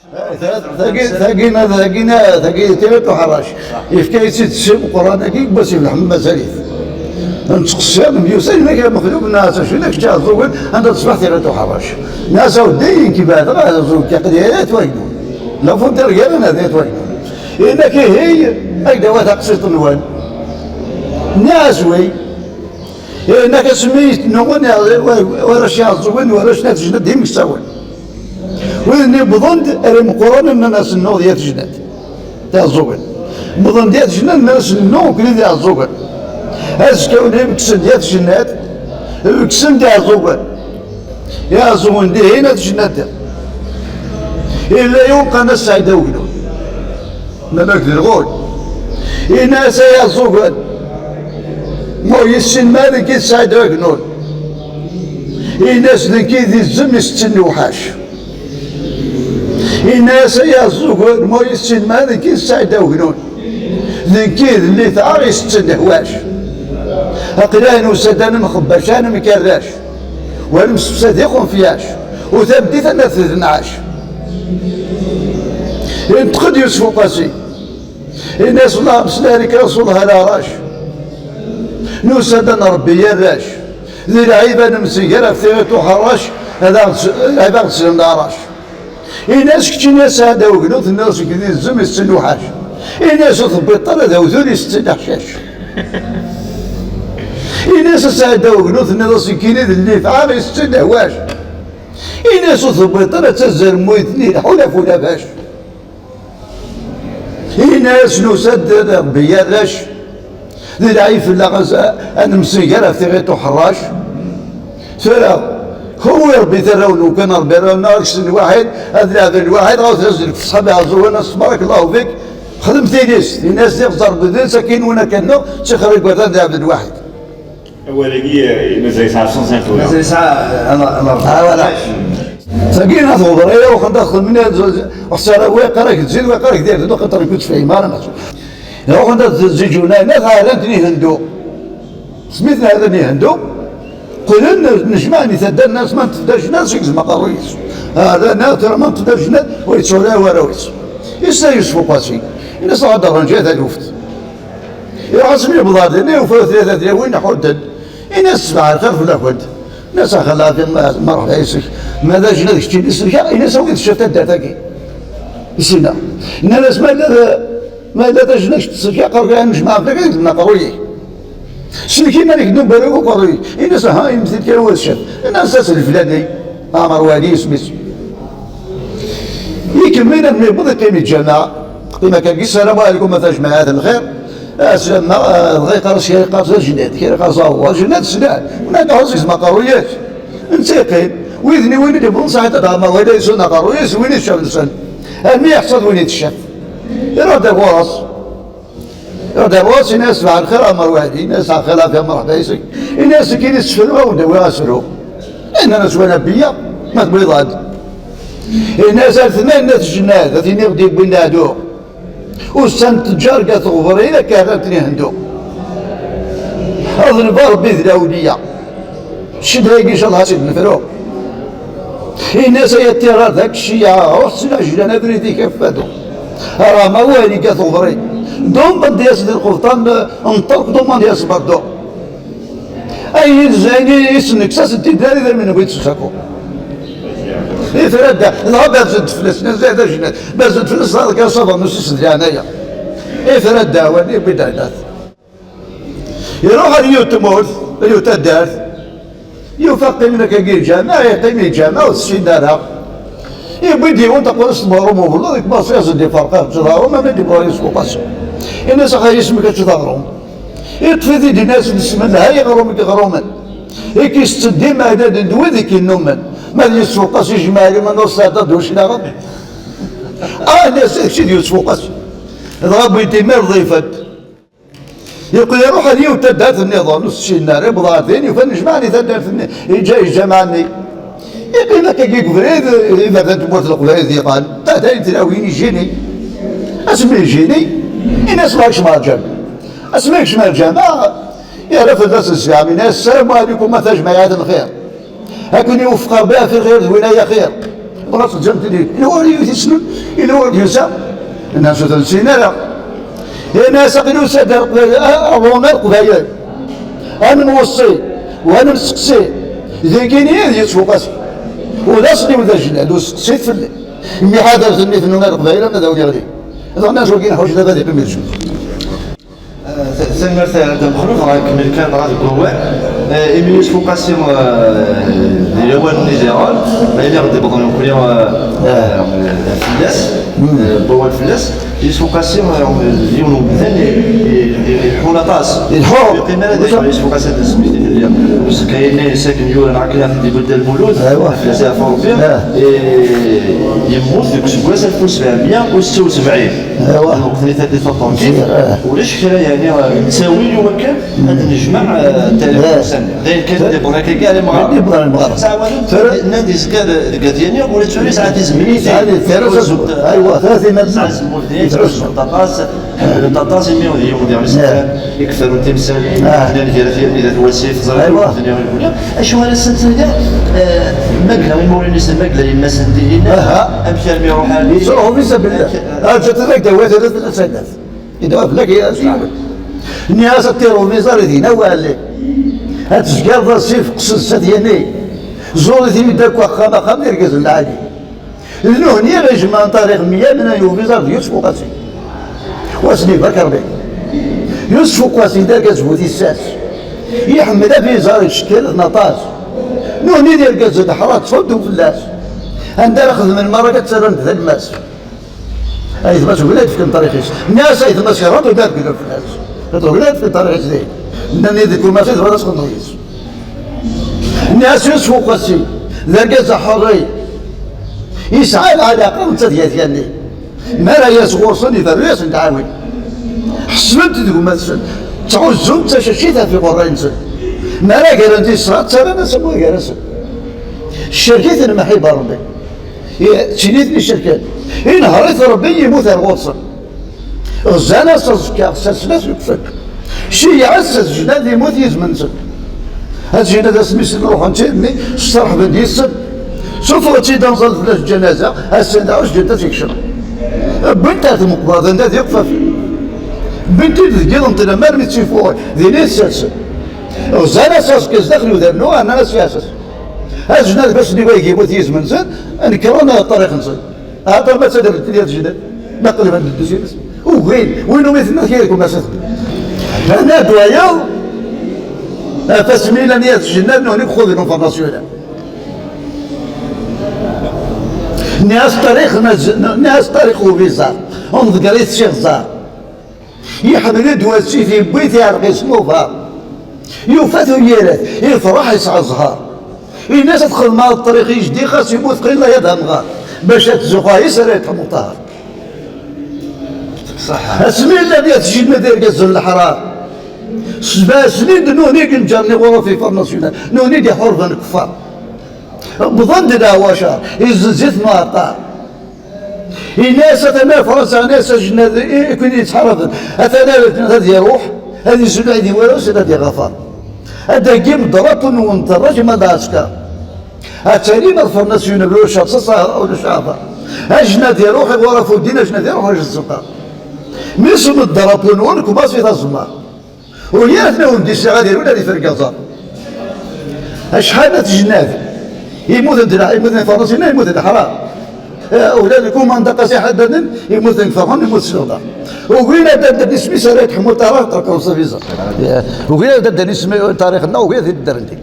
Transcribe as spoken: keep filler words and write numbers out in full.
Tagi, tagi, tagi, tagi, tira tuḥrac. Yefka-yi-tt-id si Meqqran-agi, n wasif Lḥemma Salit. Nettqeṣṣir, nemyussan, inak a Mexluf, nniɣ-as acu, inak ččaɣ ẓugen, anda teṣbeḥ tira tuḥrac. Nniɣ-as aweddi, nekk beɛdeɣ, ẓugen aql-i ad twagnu. La fontaine gar-aneɣ ad twagnu. Inak ihi, ak-d-awiɣ taqsiṭ-nwen. Nniɣ-as wi. Inak asmi nuɣen warrac iɛeẓẓugen, warrac n At Jnad d imeksawen. Wid-nni wwḍen-d ar imeqqranen, nnan-asen nuɣ d At Jnad d iɛeẓẓugen. Wwḍen-d At Jnad, nnan-asen nuɣ nekkni d iɛeẓẓugen. Azekka win kksen-d At Jnad, kksen-d iɛeẓẓugen. Iɛeẓẓugen dihin At Jnad. Illa yiwen qqaren-as Saɛid Awegnud. Nnan-ak d lɣul. Ini-as ay aẓugen, ma ur yessin ma d nekk i d Saɛid Awegnud. Ini-as d nekk i d izem isetten lewḥac. Ini-as ay aẓugen, ma ur yessin ma d nekk i d Saɛid Awegnud. D nekk i d llitɛa isetten lehwac. Aql-aɣ nusa-d ad nemxebbac, ad nemkerrac. Wa nemsefsad ixunfyac, u tameddit ad naf d nɛac. Inṭeq-d Yusef Uqasi, ini-as: Allahumma salli alayka ya Rasulullah, ala rac. Nusa-d ad nṛebbi arrac, di lɛib ad nemsenger ɣef tiɣiṭ uḥerrac, ad aɣ-d-, lɛib ad aɣ-d-slen leɛrac. Ini-as keččini a Saɛid Awegnud, tenniḍ-as nekk d izem isetten lewḥac. Ini-as ur tewwiḍ ara d awtul isetten leḥcac. Ini-as a Saɛid Awegnud, tenniḍ-as nekkini d llitɛa isetten lehwac. Ini-as ur tewwiḍ ara d tazermuyt-nni lḥulaf ulabac. Ini-as nusa-d d Rebbi arrac. Di lɛib fell-aɣ ad, ad nemsenger ɣef tiɣiṭ uḥerrac. Tura, huwi Rebbi tarraw-nwen kan, Rebbi arraw-nneɣ ad ksen lwaḥid, ad leɛben lwaḥid, ɣawet azzel f ṣṣḥab iɛeẓẓugen, as tbarakallahu fik, xdem tilist, ini-as diɣ ẓer bedel, sakin win akka-nneɣ, ttixer igerdan ad leɛben lwaḥid. Awal-agi, eh, mazal yesɛa cent cinq tura. Mazal yesɛa, eh, ala, ala. Ah, voilà. Tagi ad tɣeḍer, eh, uxen ad xedmen, eh, z-, z-, xsara, wa yeqqar-ak tziḍ, wa yeqqar-ak d irden, xaṭer ur k-ttfehim ara, ma. Ruḥen ad tziǧǧuna, nna ɣaran-ten ihendu. Smiten ɣaran ihendu, qqlen nejmaɛen i taddart, nnan-as ma nṭef d ajnad, seg zem aqerruy-is. Ɣaran, tura ma nṭef d ajnad, ur yettɛuli ara warraw-is. Yessa Yusef Uqasi, ini-as: "Ɣad ṛǧu taluft." Iruḥ asmi yewweḍ ɣer din, yufa tlata tlawin ḥudden. Ini-as: "Ṣbaḥ lxir fell-akent." Nna-as: "Ax a lɛafya, ma, merḥba yes-k. Ma d ajnad keččini, selkeɣ." Ini-as: "Awi-d ccaf taddart-agi." Isina. Nnan-as: "Ma yella d, ma yella d ajnad kečč selkeɣ, aqerruy-a nejmeɛ fell-ak, ad ak-d-mneɣ aqerruy-ik. Sellek iman-ik, ddem berru uqerruy-ik." Ini-as: "Aha, imet-id kan wa d ccaf." Nnan-as: "As leflani, Ɛmer Wali isem-is." Ikemmel almi yewweḍ, iqqim iǧǧama. Iqqim akka, "Ssalamu ɛlikum a tajmaɛat n lxir." Aslama, ah, dɣa yeqqar-as kra, yeqqar-as: "Ajnad", kra yeqqar-as: "Aw, ajnad slan." Nnan-as: "Ur yezmeɣ aqerruy-is." Netta yeqqim. Wid-nni, win i d-yewwḍen saɛid ad d-ɛmer, wala yesun aqerruy-is, win i tecɛel-nsen. Armi yeḥṣa d win i tecɛel. Iruḥ-d ar ɣur-s. Iruḥ-d ar ɣur-s, ini-as: "Ṣbaḥ lxir a Ɛmer Wali." Ini-as: "Ax a lɛafya, merḥba yes-k." Ini-as: "Nekkini ssefruɣ-awen-d, awiɣ asefru." Nnan-as: "Wa nabiyya, ma tewwiḍ-d." Ini-as: "Ar tma n At Jennad, a tin i ɣ-d-yewwin leɛdu. Ussan n tǧar deg At Ɣebṛil, akka rran-ten ihendu. Aḍleb a Ṛebbi d lawliya. Ccedha-agi, ncallah, ad tt-id-nefru." Ini-as: "Ay attirar d akecciya, ruḥ s lɛejlan, abrid-ik afadu. Aram awal-ik a tuḍri. Ḍummen-d yas di lqebṭan n ṭṭerq, ḍummen-d yas berdu. Ayen i d-, ayen i s-nekkes, ad s-d-idar idrimen n wid s usaku." Ifra-d, dɣa berzen-d fell-as, nnan-as: "Ay d ajnad." Berzen-d fell-as, dɣa deg asaber n usis d leɛnaya. Ifra-d awal, yewwi-d ɛinat. Iruḥ ar yiwet tmurt, ar yiwet taddart, yufa qqimen akka deg lǧameɛ, yeqqim lǧameɛ ur t-ssinen ara. Yewwi-d yiwen taqurust n uɣrum ubelluḍ, ikmaṣ-as-d iferq aɣrum, ama d-iwweḍ yis uqasi. Ini-as: "Ax a yis-m kečč d aɣrum." Iṭṭef-it-id, ini-as: "Nesmenha iɣrum deg iɣrumen. I k-isetten d imeɛdaden d wid i k-innumen. Ma d yis uqasi, jmeɛ liman ur sɛeddaɣ d uclaɣem." Ah, ini-as: "Kečč d Yusef Uqasi." Dɣa wwin-t imir ḍifen. Yeqqel iruḥ ar yiwet taddart nniḍen, ur s-ssinen ara, yewweḍ ɣer din, yufa nejmaɛen i taddart-nni, yeǧǧa lǧameɛ-nni. Yeqqim akka deg ubrid, iberdan n tmurt n Leqbayel diɣen, atan tlawin ijini. Asmi ijini, ini-as: "Ma kecmeɣ lǧameɛ." Asmi yekcem lǧameɛ, yerra fell-asen sslam, ini-as: "Ssalamu ɛlikum a tajmaɛat n lxir. Ad ken-iweffeq Ṛebbi ɣef lxir d win ay axir." Ɣas ǧǧan-t-id, ila wara yut isnun, ila wara d-yusa. Nnan-as ur ten-nessin ara. Ini-as aql-i usa-d ar Leqbayel, a, a, a Leqbayel. Ad nemweṣṣi, u ad nemseqsi. Degini ad yettfuqasi. U d aṣli u d ajnad, u seqsit fell-i. Mmi ḥadret nni tennum ar Leqbayel, ama d awen iɣli. Dɣa nnan-as wagi neḥwaǧ baba ad iqqim di lǧennet. Tanemmirt a Dda Mexluf, dɣa nkemmel kan dɣa deg wawal. Eh, imi Yusef Uqasi, eh, di lawan-nni diɣen, ma yella ɣ-d-iwweḍ nekkni, eh, eh, fell-as, eh, wawal fell-as. Yusef Uqasi, eh, yiwen n umdan i, i, i, ileḥḥun aṭas. Ileḥḥu. Yeqqim ara d Yusef Uqasi ad nesmekti fell-i. Uzekka-nni sakin yuran akken ad d-ibeddel Lmulud, fell-as iɛfu Rebbi, eh, yemmut deg useggas alef u sebɛemya u setta u sebɛin. Lweqt-nni tallit taṭurkit, ulac kra, yeɛni, ttawil i wakken ad nejmeɛ, eh, tarixt n ussan-nni. D ayen kan i d-iwwḍen akka, ala meɣɣar. Ttɛawaden, nnan-d yezga deg At Yanni, ula d tura yesɛa tizemmit. Yesɛa tizemmit. Aywa, tura tizemmit. Yesɛa tizemmit aṭas, ḥemmlen-t aṭas, imi d yiwen diɣen isekfan, i iferrun timsal, llan gar At Yanni d At Wasif, ẓriɣ ur ten-iɣil. Acu ara sen-tiniḍ, eh, ma yella imawlan-is, ma yella yemma-s n tihin, amek armi iruḥ ɛni? Yettruḥu fi sabil. Amek, eh, ah, ǧǧet-t ad ak-d-awiɣ tura tasadat. Idwa fell-ak ya Sidi. Nniɣ-as ad tiruḍ iẓar i din, a Wali. Ad tezgareḍ asif qsed s At Yanni. Ẓur-it-id akk axxam, axxam d irgazen lɛali. D nuhni ara ijemɛen tarix meyya mnayen ubiẓar d Yusef Uqasi. Wass-nni barek Rebbi. Yusef Uqasi d argaz bu tissas. Iḥemmel abiẓar, ittcekkir-ten aṭas. Nuhni d irgazen ḥra ttfuddu fell-as. Anda ara xedmen lmarak ad ttarran d talmas. Aytma-s ugin ad d-fken ṭṭariq-is. Nniɣ-as aytma-s iruḥ ur d-rgel fell-as. Ugin ad d-fken ṭṭariq-is din. Nnan-iyi deg kumaṣi d wara sxedmeɣ yis. Nniɣ-as Yusef Uqasi, d argaz aḥerri. Yesɛa lɛalaqa netta d At Yanni. Mi ara yas ɣur-sen, iferru-yasen ttɛawin. Ḥesben-t deg gma-tsen. Ttɛuzzun-t d tacacit ɣef iɣerray-nsen. Mi ara gren tisra, ttarran-as amur gar-asen. Tcerk-iten lmeḥiba n Rebbi. I, ttini-ten icerken. Inehher-it Rebbi, yemmut ar ɣur-sen. Ɣzan-as aẓekka, sersen-as lekfen. Ceyɛen-as At Jennad, yemmut yizem-nsen. At Jennad asmi sen-ruḥen tirni, sserḥben yis-sen. Suffɣen-tt-id anẓad fell-as lǧanaza, ass-a daɣ At Jennad ad t-ikcem. Wwin-t ar tmeqbert anda d iqfaf. Wwin-t-id deg yiḍ n tlama armi d tifuɣi, din i t-sersen. Ɣzan-as aẓekka zdaxel udarnu, rnan-as iɛessas. At Jennad basen i wayeg yemmut yizem-nsen, nekren ṭṭariq-nsen. Ata ma ttadren-t-id At Jennad. Ma qelben deg ddus-ines. Ugin, win umi tenna kya deg umasat. Anad wayeḍ, ɣef asmi llan At Jennad, nuhni xuḍen Front National. Nniɣ-as ṭṭariq, nniɣ-as ṭṭariq ubiẓar. Umḍegger-it s iɣẓer. Yeḥmel-d wasif, yewwi-t iɛreq-is luḍa. Yufa-t uyirat, yefreḥ, yesɛa zzher. Ini-as ad xedmeɣ ṭṭriq i jeddi, xas yemmut qilla ad amɣar, bac ad tzuxxeɣ yis ara yeṭṭef muṭar. Asmi llan At Jennad irgazen leḥrar, sebɛa snin d nuhni i yenǧer iɣuraf i Front National, nuhni d-iḥurben kfar. Wwḍen-d leɛwacer, izzenz-iten uɛeṭṭar. Ini-as atan ar Fransa, ini-as At Jennad i, i ken-yettḥaraben. Atan ar, ad iruḥ, ad izul ɛid i warraw-s, ad iɣafar. Ad d-taggim drapu-nwen, terrajim ad ɛesker. Ad talim ar Front National, ulac rṣaṣa, ulac aɛfar. At Jennad iruḥ, iɣuraf uddin, At Jennad iruḥ, ulac zzqar. Mi sum drapu-nwen, kmaṣ i taẓmar. Ur yir atnawen di ssaɣ ad irun ad iferg aẓar. Acḥal n At Jennad yemmuten d la-, yemmuten Ifernaṣiyen, yemmuten d leḥram. Eh, ula d lkumanda Qasi Ḥaddaden yemmuten ferḥen, yemmut s leɣdar. Ugin ad d-adden isem-is ara yetḥemmu ṭṭarix, ṭerkren s abiẓar. Eh, ugin ad d-adden isem, ṭṭarix-nneɣ, ugin ad t-id-ddren din.